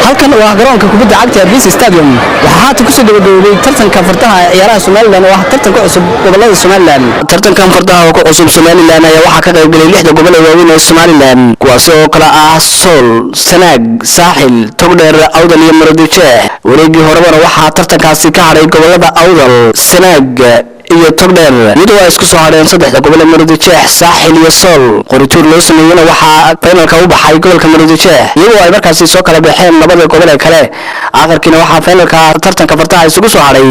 Halkan waa garoonka kubadda cagta Hargeysa Stadium. Waxaa haatan kusoo gabagaboobay tartanka fardaha ee ciyaaraha Somaliland, oo ah tartan ku cusub gobolada Somaliland. Tartankan fardaha oo ku cusub Somaliland ayaa waxaa ka qayb galay lixda gobol ee waaweyn ee Somaliland, kuwaasi oo kala ah Sool, Sanaag, Saaxil, Togdheer, Awdal iyo Maroodijeex. Wareegii horebana waxaa tartankaasi ka hadhay gobolada Awdal, Sanaag iyo Togdheer, iyadoo ay isku soo hadheen saddexda gobol ee Maroodijeex, Saaxil iyo Sool. Qorituur loo sameeyena waxaa finalka u baxay gobolka Maroodijeex, iyadoo ay markaasi soo kala baxeen labada gobol ee kale. Aakhirkiina waxaa finalka tartanka fardaha isugu soo hadhay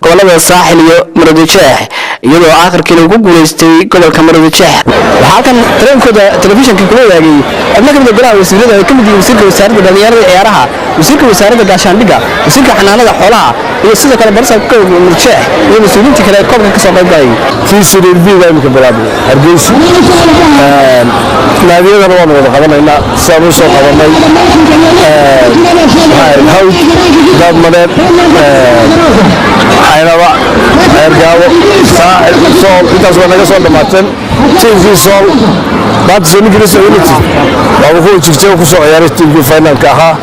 gobolada Saaxil iyo Maroodijeex, iyadoo aakhirkiina uu ku guuleystay gobolka Maroodijeex. Waxaa halkan tareenkooda telefishinka kula wadaagay xubno ka mid ah golaha wasiirada, ay ka mid yihiin wasiirka wasaaradda dhalinyarada iyo ciyaaraha, wasiirka wasaaradda gaashaandhigga, wasiirka xanaanada xoolaha iyo sidoo kale barsaabka gobolka Maroodijeex iyo mas-uuliyiinta kale ee koobka kasoo qayb galay. Kii Serie B-ga imika bilaabmay Hargeysa, naadiyadana waanu wada qabanaynaa sidaan u soo qabanay Hawd, Daadmareed, Caynaba, Ceergaabo, Saaxil, Sool. Intaas waa naga soo dhammaateen. Tiimkii Sool maanta soo ninkii la socday waaba kuwa Jigjiga ku soo ciyaaray. Tiimkii finalka ahaa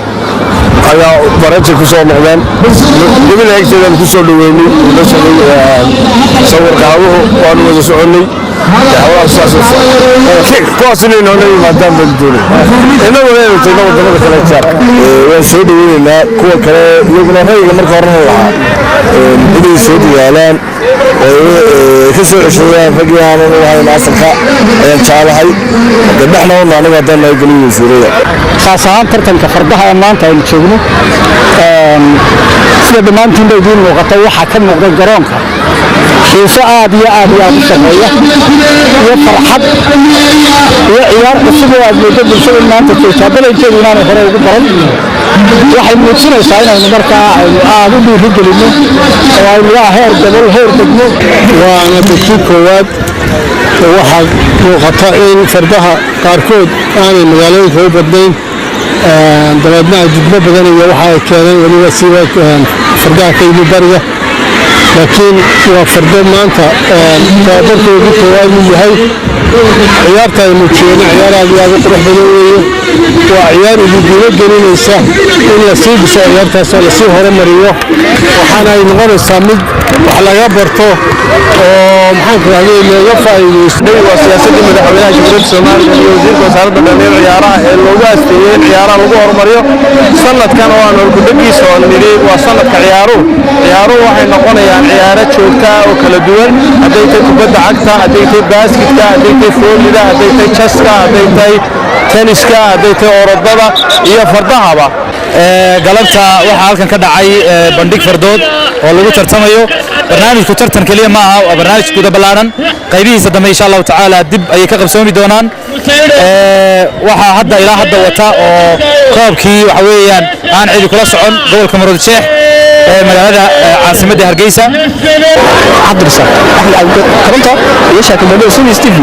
ayaa bareejay ku soo noqdeen. Gabila agteedaan ku soo dhaweynay, la socday sawir qaaduhu, waanu wada soconnay. Kuwaas inay noola yimaadaan baan doonay, innaguna inaynu tagno wadamada kale jaarka. Waan soo dhaweynaynaa kuwa kale iyaguna rayga marka horena lahaa inay soo dadaalaan oo ka soo ceshadaan raggii aanan u ahayn asalka ayaan jeclahay gabdhaxna una aniga haddaan nahay geliyo wasiirada. Khaas ahaan tartanka fardaha ee maanta aynu joogno, sida dhammaantiinba idiin muuqata, waxaa ka muuqda garoonka xiiso aad iyo aad iyo aad u sarreeya iyo farxad iyo ciyaar cusub oo aad mooddo bulshada maanta joogtaa badankeedu inaanay hore ugu baran. Waxay muujinaysaa inaynu markaa aynu aad u dhiirigelinno oo aynu waa heer gobol, heer degmo. Waana dadkii koowaad. Waxaa muuqata in fardaha qaarkood aanay magaalooyinka u badnayn, dabeedna ay dudmo badan iyo waxa ay keeneen, weliba siba fardaha ka yimi bariga. Laakiin waa fardo maanta tababarkoodii koowaad uu yahay. Ciyaarta ay muujiyeen ciyaar aad iyo aad u qurux badan weeye. Waa ciyaar ididiilo gelinaysa in la sii dhiso ciyaartaas oo lasii horumariyo, waxaana ay noqonaysaa mid wax laga barto oo, maxaanku rahday, looga faa'iidaysto. Waa siyaasaddii madaxweynaha Jamhuuriyadda Soomaaliya iyo wasiirka wasaaradda dhalinyarada ciyaaraha ee loogu asteeyey in ciyaaraha lagu horumariyo. Sanadkan oo aan horkudhagiisa oo nidhi waa sanadka ciyaaruhu, ciyaaruhu waxay noqonayaan ciyaaro joogta ah oo kala duwan, hadday tahay kubadda cagta, hadday tahay baasketka, hadday tahay foolida, hadday tahay jaska, hadday tahay teniska, hadday tahay orodada iyo fardahaba. Galabta waxaa halkan ka dhacay bandhig fardood oo lagu tartamayo. Barnaamijku tartan keliya ma aha, waa barnaamij guda ballaaran. Qaybihiisa dambe, insha Allahu tacaala, dib ayay ka qabsoomi doonaan. Waxaa hadda ilaa hadda wata oo koobkii waxa weeyaan aan cidi kula socon gobolka Maroodijeex ee magaalada caasimadda Hargeysa. Cabdirasaaq Axmed Cabdi Koronto iyo Shaakir Badho, Sunnis TV.